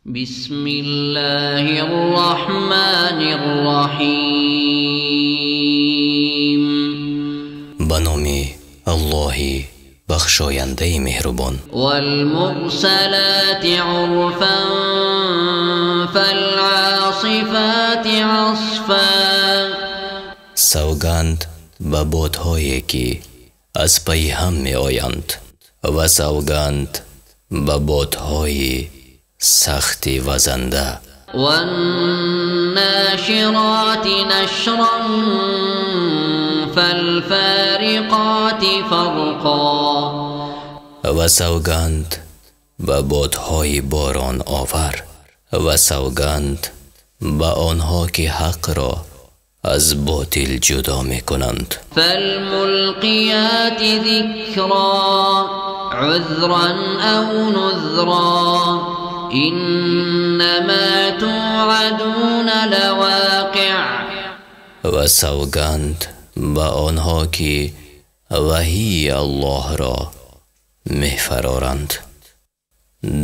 بسم الله الرحمن الرحيم. Ба номи Аллоҳи бахшояндаи меҳрубон. والمرسلات عرفا فالعاصفات عصفا. Савганд ба бодҳое, ки аз пайи ҳам меоянд, ва савганд ба бодҳои сахти вазанда. والناشرات نشرا فالفارقات فرقا. Ва савганд ба бодҳои бороновар, ва савганд ба онҳо, ки ҳақро аз ботил ҷудо мекунанд. فالملقيات ذكرا عذرا أو نذرا إنما توعدون لواقع. Ва савганд ба онҳо, ки ваҳии Аллоҳро мефароранд,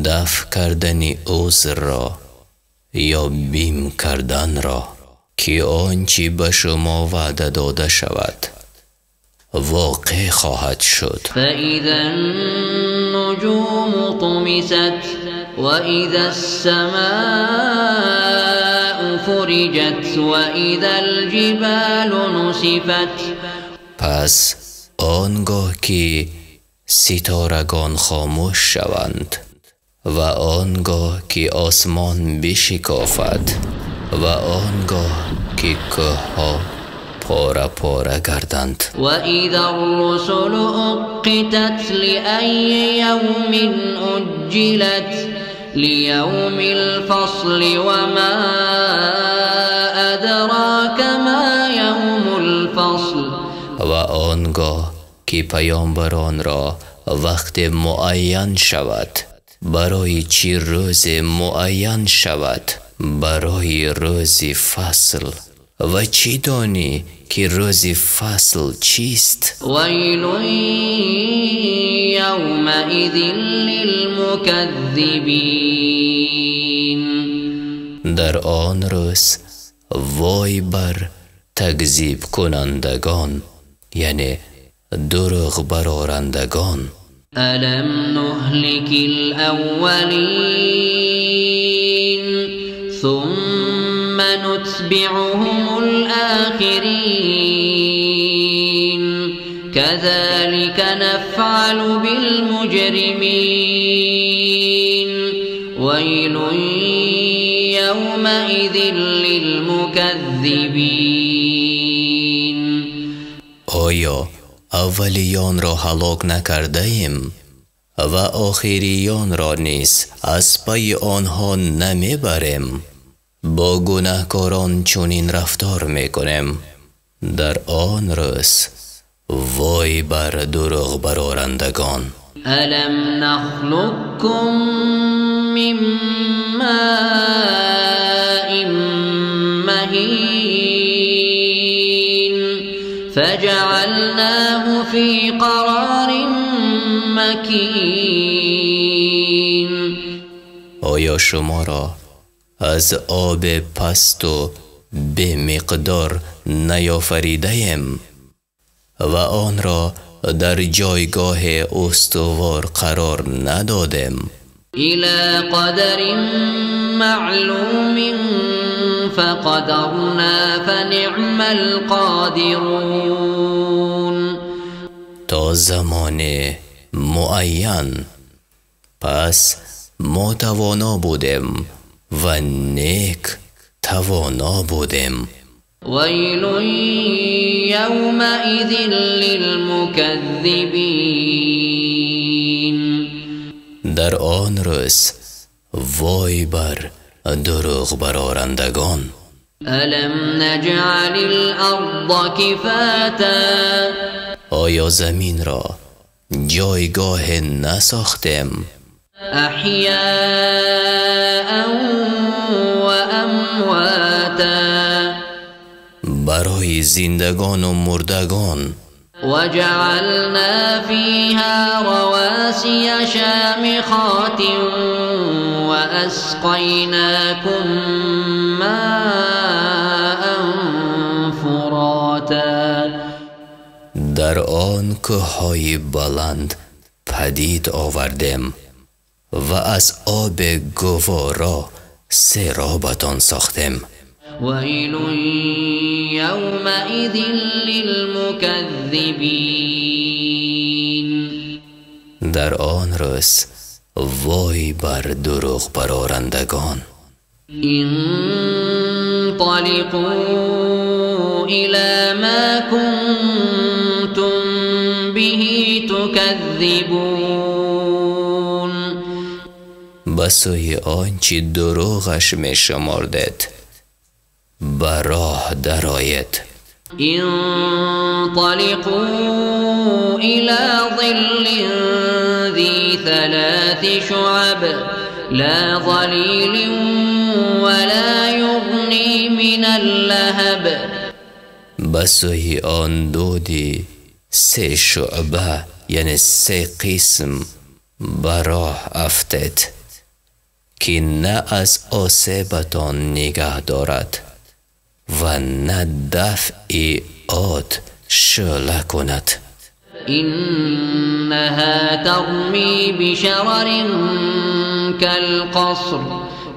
дафъ кардани узрро ё бим карданро, ки он чӣ ба шумо ваъда дода шавад, воқеъ хоҳад шуд. فإذا النجوم طمست وإذا السماء فرجت وإذا الجبال نسفت. Пас он гоҳ ки ситорагон хомӯш шаванд, ва он гоҳ ки осмон бишикофад, ва он гоҳ ки кӯҳҳо пора пора гарданд. وإذا الرسل أقتت لأي يوم أجلت ليوم الفصل وما أدراك ما يوم الفصل. Ва он гоҳ ки паёмбаронро вақте муайян шавад, барои чӣ рӯзе муайян шавад? Барои рӯзи фасл. Ва чӣ донӣ, ки рӯзи фасл чист? ويل يومئذ للمكذبين. Дар он рӯз вой бар такзибкунандагон, яъне дурӯғбарорандагон. ألم نهلك الأولين ثم نتبعهم الآخرين كذلك نفعل بالمجرمين ويل يومئذ للمكذبين. Оё аввалиёнро ҳалок накардаем ва охириёнро низ аз пайи онҳо намебарем? Бо гунаҳкорон чунин рафтор мекунем. Дар он рӯз вой бар дурӯғбарорандагон. ألم نخلقكم من ماء مهين فجعلناه في قرار مكين. Оё шуморо аз оби пасту бемиқдор наёфаридаем ва онро дар ҷойгоҳи устувор қарор надодем? إلى قدر معلوم فقدرنا فنعم القادرون. То замони муайян. Пас мо тавоно будем ва нек тавоно будем. ويل يومئذ للمكذبين. Дар он рӯз вой бар дурӯғбарорандагон. ألم نجعل الأرض كفاتا. Оё заминро ҷойгоҳе насохтем? أحياء وأمواتا. Барои зиндагону мурдагон. وجعلنا فيها رواسي شامخات وأسقيناكم ماء فراتا. Дар он кӯҳҳои баланд падид овардем ва аз оби гуворо серобатон сохтем. ويل يومئذ للمكذبين. Дар он рӯз вой бар дурӯғбарорандагон. انطلقوا إلى ما كنتم به تكذبون. Ба сӯи он чӣ дурӯғаш мешумордед ба роҳ дароед. انطلقوا إلى ظل ذي ثلاث شعب لا ظليل ولا يغني من اللهب. Ба сӯи он дуди се шуъба, яъне се қисм, ба роҳ афтед, ки на аз осебатон нигаҳ дорад ва на дафъи от шӯъла кунад. إنها ترمي بشرر كالقصر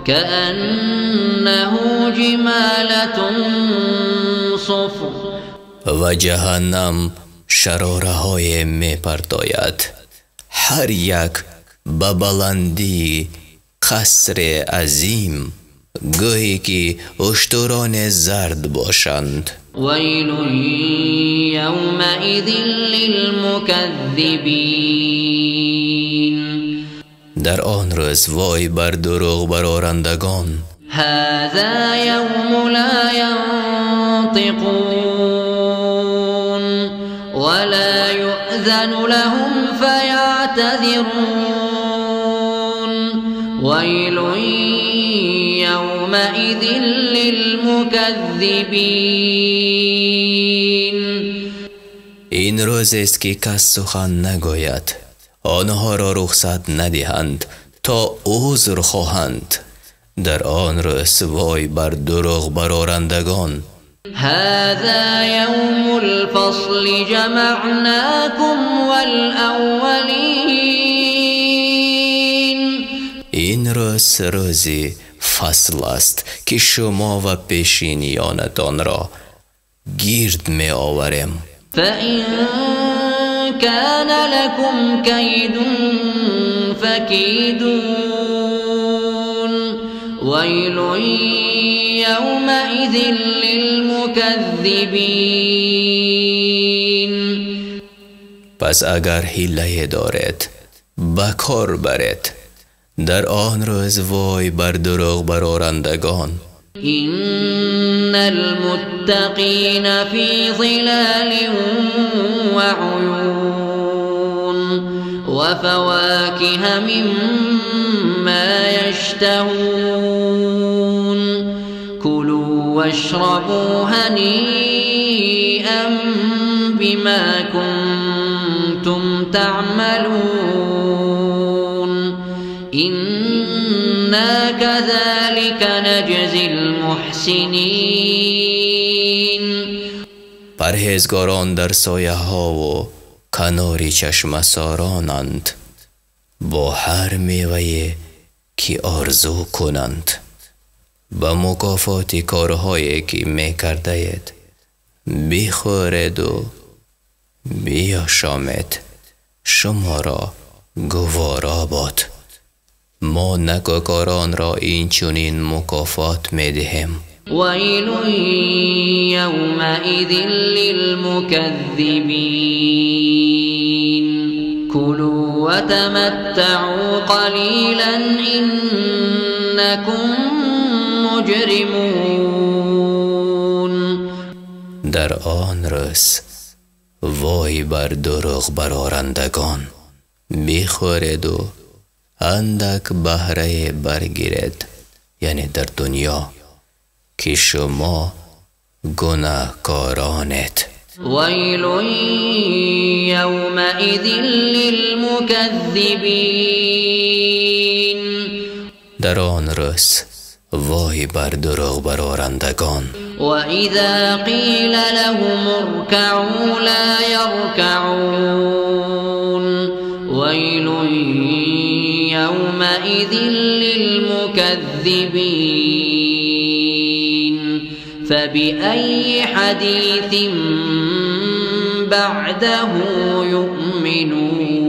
كأنه جمالة صفر. Ва ҷаҳаннам шарораҳое мепартояд, ҳар як ба баландии қасре азим, гӯе ки уштуроне зард бошанд. ويل يومئذ للمكذبين. Дар он рӯз вой бар дурӯғбарорандагон. هذا يوم لا ينطقون ولا يؤذن لهم فيعتذرون. ويل يومئذ للمكذبين. Ин рӯзест ки кас сухан нагӯяд, онҳоро рухсат надиҳанд то узр хоҳанд. Дар он рӯз вой бар дурӯғбарорандагон. هذا يوم الفصل جمعناكم والأولين. Ин рӯз рӯзи фасл аст, ки шумо ва пешиниёнатонро гирд меоварем. فإن كان لكم كيد فكيدون. ويل يومئذ للمكذبين. Пас агар ҳилае доред, ба кор баред. Дар он рӯз вой бар дурӯғбарорандагон. إن المتقين في ظلال وعيون وفواكه مما يشتهون. كلوا واشربوا هنيئا بما كنتم تعملون. إنا كذلك نجزي المحسنين. Парҳезгорон дар сояҳову канори чашмасоронанд, бо ҳар мевае ки орзу кунанд. Ба мукофоти корҳое ки мекардаед бихӯреду биёшомед, шуморо гуворо бод. Мо накӯкоронро инчунин мукофот медиҳем. ويل يومئذ للمكذبين. كلوا وتمتعوا قليلا إنكم مجرمون. Дар он рӯз вой бар дурӯғбарорандагон. Бихӯреду андак баҳрае баргиред, яъне дар дунё, ки шумо гунаҳкоронед. ويل يومئذ للمكذبين. Дар он рӯз вой бар дурӯғбарорандагон. وإذا قيل لهم اركعوا لا يركعون ويل يومئذ للمكذبين فبأي حديث بعده يؤمنون.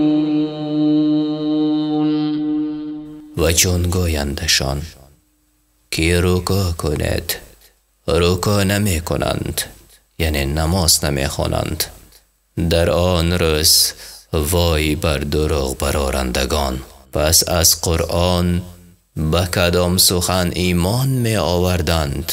Ва чун гӯяндашон, ки рукӯъ кунед, рукӯъ намекунанд, яъне намоз намехонанд. Дар он рӯз вой бар дурӯғбарорандагон. Пас аз Қуръон ба кадом сухан имон меоварданд?